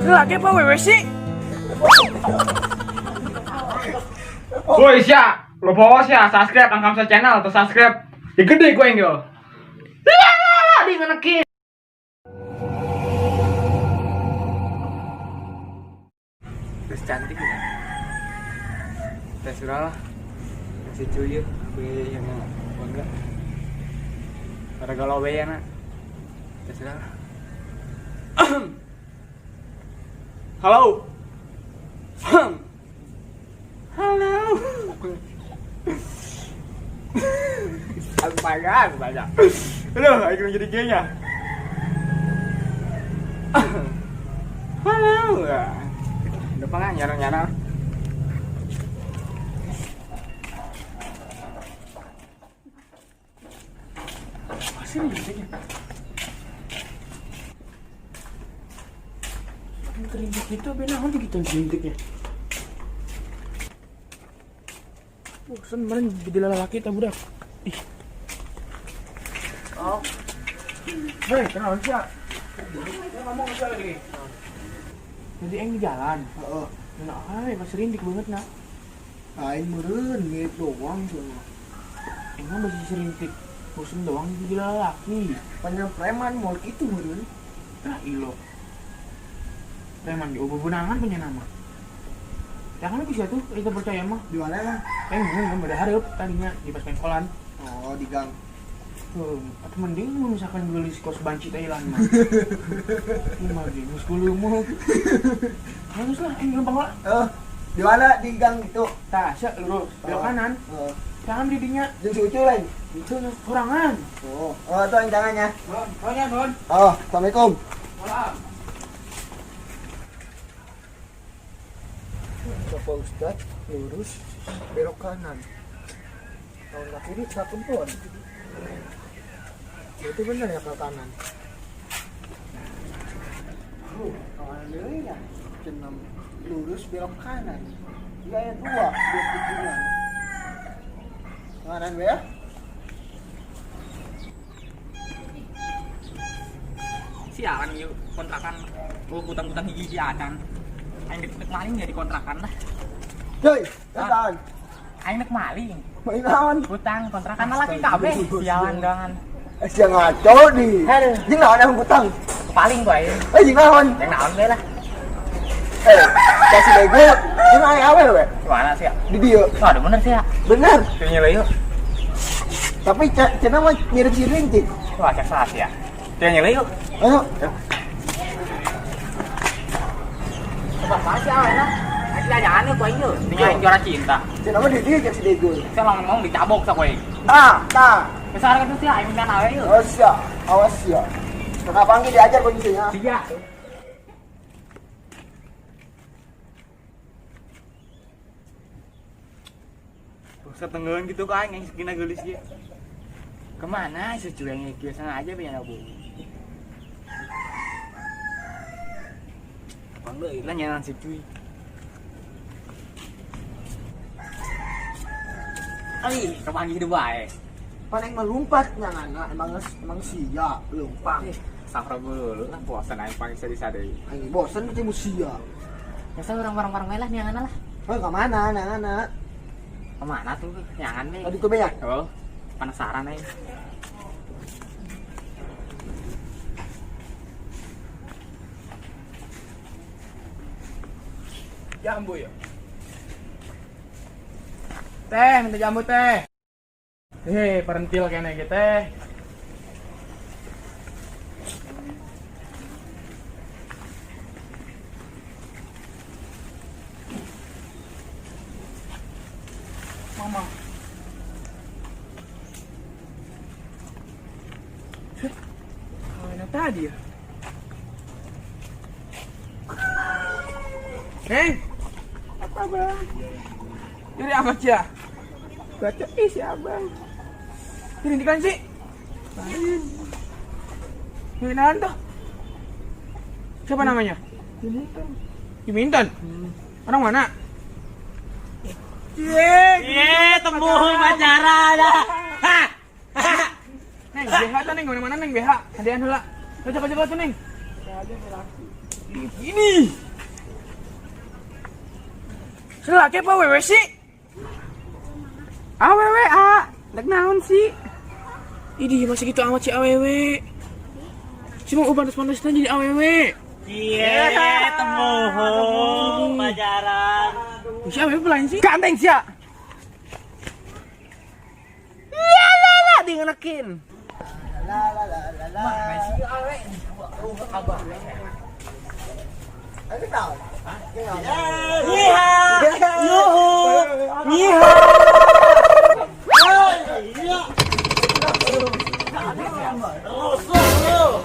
Laki apa wewe sih? Woi sia, lo bawa sia, subscribe Angkamsa channel atau subscribe. Ya gede gue yang yo. Lah, di ngenekin. Terus cantik ya. Tes lah. Masih cuy ya, gue yang enggak. Pada galau ya nak. Tes lah. Halo. Halo. Astaga, astaga. Aduh, aku jadi gayanya. Halo. Udah apa nggak nyara-nyara? Apa sih ini? Kerintik itu apa naon gitu kerintiknya? Bosan kemarin jadi lelaki tak budak. Ih. Oh. Hei, kenal sih? Ngomong apa lagi? Jadi eng di jalan. Heeh. Nah, ay, pas rindik banget nak. Aing meureun mirip doang cuma. Emang masih serintik. Bosan doang jadi lelaki. Panjang preman mau kitu meureun. Nah, ilo. Preman di obo-bonangan punya nama. Jangan bisa tuh, kita percaya mah. Di mana emang? Enggak ada harap tadinya di pas pengkolan. Oh, di gang. Atau mending misalkan beli kos banci Thailand mah. Ini mah geus kulo mah. Harus lah, gampang lah. Di mana di gang itu? Tah, sia lurus, belok kanan. Oh. Jangan di dinya. Jeung si Ucu lain. Itu kurangan. Oh, oh itu tangannya. Bon, bon, bon. Oh, Assalamualaikum. Salam. Bapak Ustad lurus belok kanan. Tahun ke kiri ke kebun. Itu benar ya ke kanan. Kanan deui ya. Cenam lurus belok kanan. Iya ya dua tikungan. Kanan we ya. Sialan yuk kontrakan. Oh, hutang-hutang hiji si Acan. Aing nek maling ya di kontrakan lah. Hei, datang. Aing nek maling. Maling naon? Hutang kontrakan lagi kabeh. Sialan doangan. Sia ngaco di. Jeung naon emang hutang? Paling gue aing. Jeung naon? Yang naon we lah. Kasih bego. Jeung aya awe we. Gimana sih ya? Di dieu. Aduh bener sih ya. Bener. Kayaknya lah yuk. Tapi cenah mah mirip si Rintik. Wah, cek salah sih ya. Kayaknya lah yuk. Ayo. Coba salah sih awe lah. Aing jangan yuk aing yuk. Tinggal juara cinta. Cenah mah di dieu cek si bego. Saya ngomong dicabok sok aing. Tah, tah. Besar kan sih aing minta awe yuk. Awas ya, awas ya. Kenapa anggi diajar kondisinya? Iya. Buset tenggelam gitu kan yang segini gelis gitu. Kemana sih curangnya biasa aja punya bu. Bang lu ilang nyanan si cuy. Ai, kapan hidup bae. Paling melompat nyangan emang sia lompat. Safra dulu lah bosan aing panggil sadi-sadi. Aing bosan ketemu sia. Biasa orang bareng-bareng lah nyangan lah. Oh, ke mana nyangan? Kemana tuh nyangan nih? Tadi tuh ya? Oh, penasaran aing. Jambu ya. Teh, minta jambu teh. Perentil kayaknya gitu teh. Mama. Mana tadi ya? Neng, apa bang? Jadi amat ya? Baca si abang. Ini kan sih? Lain. Ini tuh. Siapa namanya? Jiminton. Jiminton? Orang mana? Cie, temu pacaran dah. Neng, BH tuh neng, mana-mana neng BH. Hadian heula. Coba coba tuh neng. Ini. Selaki apa wewe sih? Awewe a, dek naon sih? Idih, masih gitu amat si awewe. Si mau ubah panas-panasnya jadi awewe. Iya, temuhung pacaran. Si awewe lain sih. Ganteng sia. Ya la la di ngenekin. La la la la la. Ayo tahu. Nyiha, yuhu, nyiha. Rusuh lu.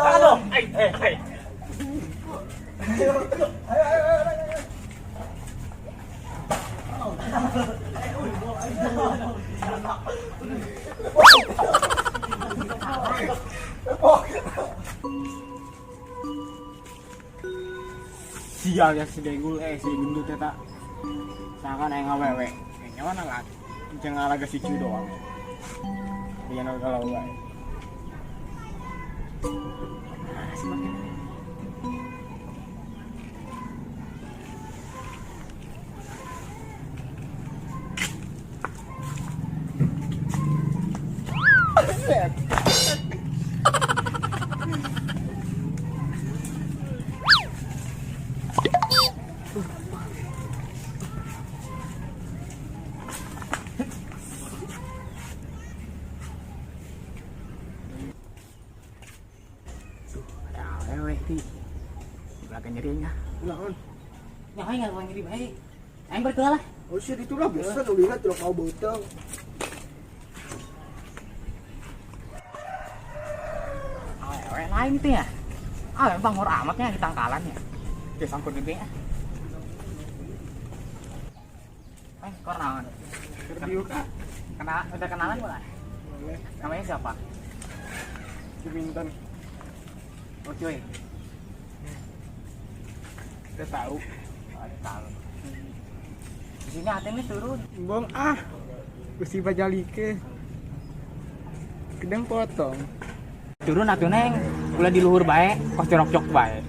Aduh, eh. Sial ya si Denggul si gendut eta. Sangkan aing awewe. Kayaknya mana lah. Jangan ngalaga si cu doang. Dia galau bae. Ah, si makin. Awewe ti. Belakang nyerinya. Naon? Nyawa nggak nyeri baik. Aing berkelah lah. Oh shit, itulah biasa nu lihat tuh kau beuteung. Awewe lain itu ya. Awewe bangor amatnya di tangkalan ya. Dia sangkut gede ya. Kor naon? Kena udah kenalan boleh? Boleh. Namanya siapa? Juminten. Oh cuy. Udah tahu. Oh, udah tahu. Di sini ATM-nya turun. Bong ah. Gusti bajalike. Kedeng potong. Turun atuh neng. Ulah di luhur bae, kos jorok-jok bae.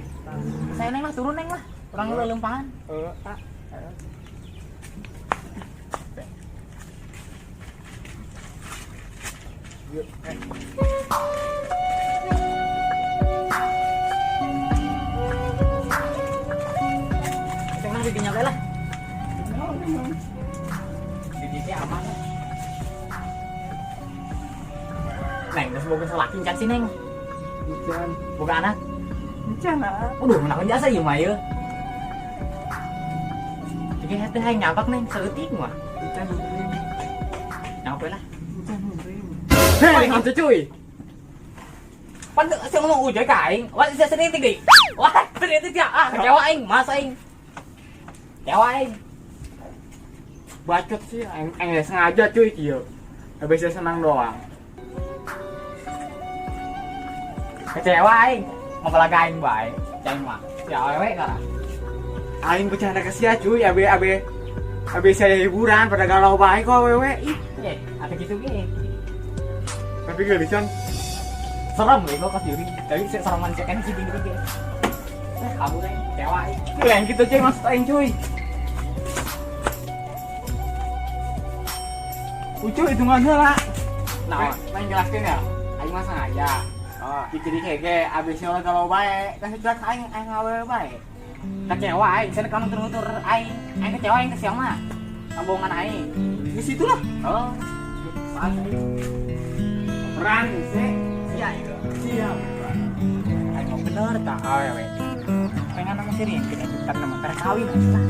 Saya neng lah turun neng lah. Urang leulempahan. Heeh, ah. Tengah bibinya bae lah. Di aman lah. Neng, geus boga salaki can sih neng. Encan. Boga anak? Encan ah. Aduh, menawan jasa ieu mah ieu. Jadi hati hayang nyabak neng, saeutik mah. Encan hurim. Nyabak lah. Encan hurim. Hei, hantu cuy. Pan sih ngomong ujoy ka aing. Wah, sia sering tinggi. Wah, sering tinggi. Ah, kecewa aing, masa aing. Kecewa aing. Bacot sih, aing sengaja cuy kieu. Habis saya senang doang. Kecewa aing, ngabalaga aing bae. Cai mah, si awewe ka. Aing bercanda ke sia cuy, abe abe. Abe saya hiburan pada galau bae kok awewe. Ih, atau gitu ge. Tapi geulisan serem bego kos juri. Tapi sereman cek kan si bini ge. Kabur aing, kecewa aing. Cuy, yang gitu cuy maksud aing cuy. Ucuy hitungan heula. Nah, main jelaskeun ya. Aing mah sengaja. Oh, Jadi kege abis ulah galau bae, kan sejelas aing aing awewe bae. Kecewa aing, sana kamu nutur aing. Aing kecewa aing ke siang mah. Ngabongan aing. Di situ lah. Oh. Pas. Perang sih. Sia itu. Siap. Aing mau bener tak awewe. Pengen nama si Rintik, kita nama kawin aja lah.